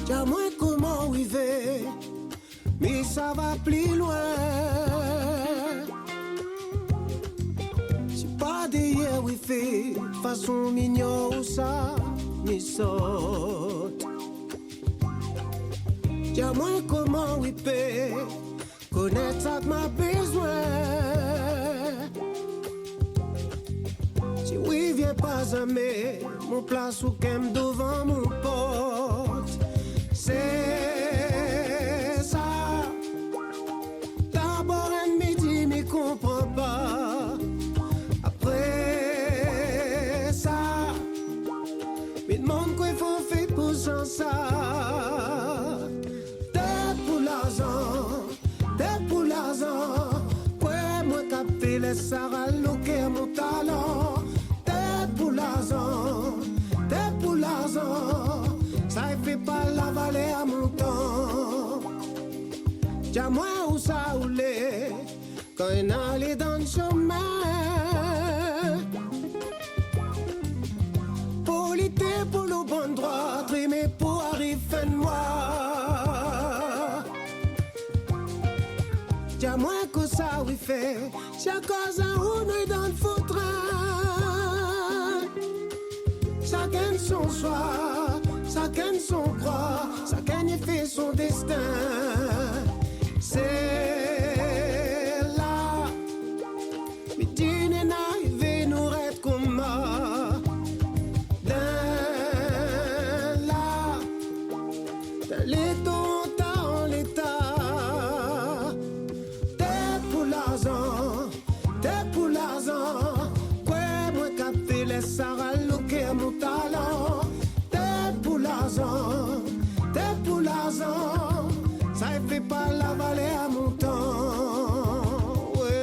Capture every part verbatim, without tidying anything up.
Di amwin koman ou i vé, mi sava pli lwin. Sé pa dèryèr ou i fé, fason mignon ou sa, mi sort. Di amwin koman ou i pé konèt sak ma bézwin. Si ou i vien pa zamé, mon plas ou kèm dovan mon port. Sé sa. Dabor ènmi di mi konpran pa. Apré sa, mi domann kosa i fo fé pou san sa. Tèt pou larzan, tèt pou larzan. Kwè mwin kapté lès sa raloké mon talan. Tèt pou larzan, tèt pou larzan. Sa i fé pa la valèr a mon tan. Di amwin ousa ou lé, kan in alé dan shomin. Pou lité pou lo bann drwa, trimé pou ariv fin d'mwa. Di amwin kosa ou i fé, si akoz a ou nou lé dan foutrin. Shakinn son shwa, shakinn son krwa, shakinn i fé son dèstin. Sé la, mi di néna arivé nou rèt koman. Dèn la, dèn léta, an léta. Tèt pou larzan, tèt pou larzan. Kwè mwin kapté lès sa raloké mon talan. Tèt pou larzan, tèt pou larzan. Sa i fé pa la valèr a mon tan. Wé.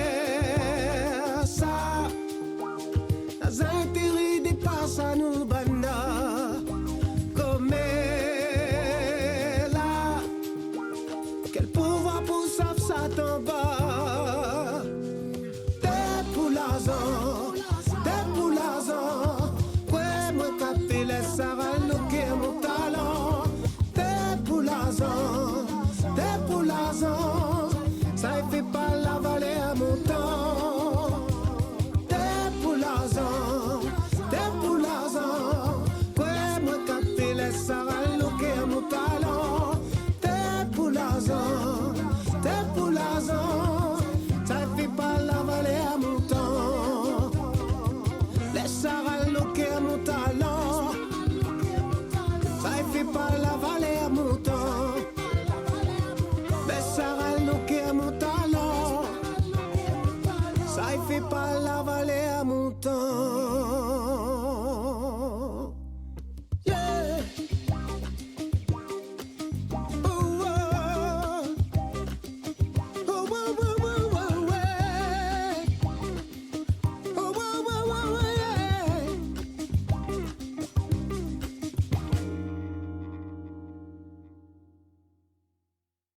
Dèryèr sa, na zintéré dépas anou banna. Koméla, kèl pouvwar pou saf sat anba. Tèt pou larzan, tèt pou larzan. Kwè mwin kapté lès sa raloké mon talan. Tèt pou larzan, tèt pou larzan. Sa i fé pa la valèr a mon tan. Tèt pou larzan, tèt pou larzan. Kwè mwin kapté lès sa raloké mon talan. Tèt pou larzan, tèt pou larzan. Sa i fé pa la valèr a mon tan. Lès sa raloké mon talan. Sa i fé pa la